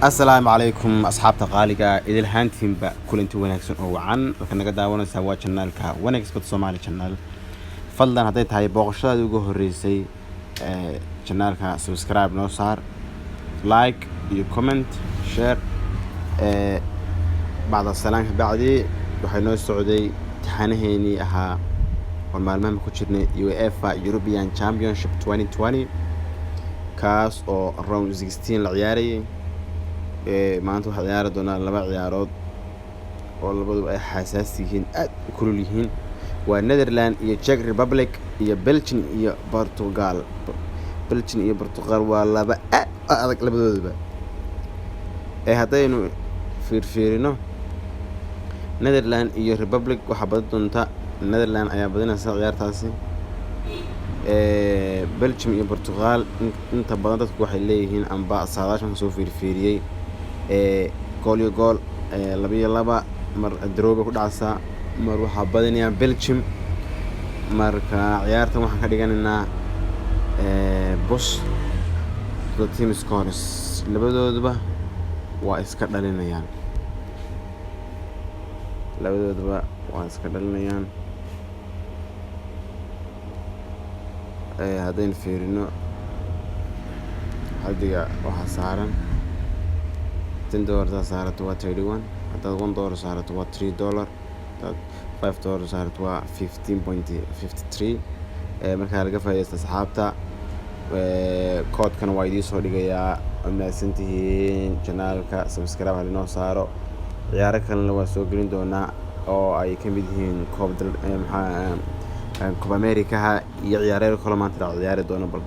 Asalaamu calaykum, asxaabta qaaliga, idil ahaantiinba kulanti wanaagsan oo wacan. Halka naga daawanaysaa waa channelka 1xBet Somali Channel. Fadlan, hadday tahay booqashadaadii ugu horreysay ee channelka, subscribe noo saar, like iyo comment, share. Bacda salaanka bacdi, waxay noo socday taxanaheenii ahaa oo maalmahan ku jirnay UEFA European Championship 2020, kaas oo round 16 la ciyaarayay. Maanta waxaa ciyaari doonaa laba ciyaarood oo labaduba ay xasaasi yihiin, aad u kulul yihiin. Waa Netherland iyo Czech Republic iyo Belgium iyo Portugal. Belgium iyo Portugal waa laba aad u adag labadoodaba. Haddaynu fiirfiirino Netherland iyo Republic, waxaa badin doonta Netherland ayaa badinaysa ciyaartaasi. Belgium iyo Portugal, inta badan dadku waxay leeyihiin, amba saadaashan soo fiirfiiriyey, gool iyo gool, 2-2, mar draw bay ku dhacaysaa, mar waxaa badinayaa Belgium. Marka ciyaartan waxaan ka dhiganaynaa both the team scores, labadooduba waa iska dhalinayaan, labadooduba waa iska dhalinayaan. Haddaynu fiirino xaddiga waxaa saaran, $10 hadaad saarato waa 31, haddaad $1 saarato waa $3, haddaad $5 saarato waa 15.53. Markaa laga faaidaysta, asxaabta. Koodkana waa idiin soo dhigayaa. Waa mahadsantihiin. Channelka subscribe halinoo saaro. Ciyaaro kalena waa soo gelin doonaa oo ay ka mid yihiin koob maxaa Copa Americaha iyo ciyaaro kale maanta la ciyaari doono. Bal.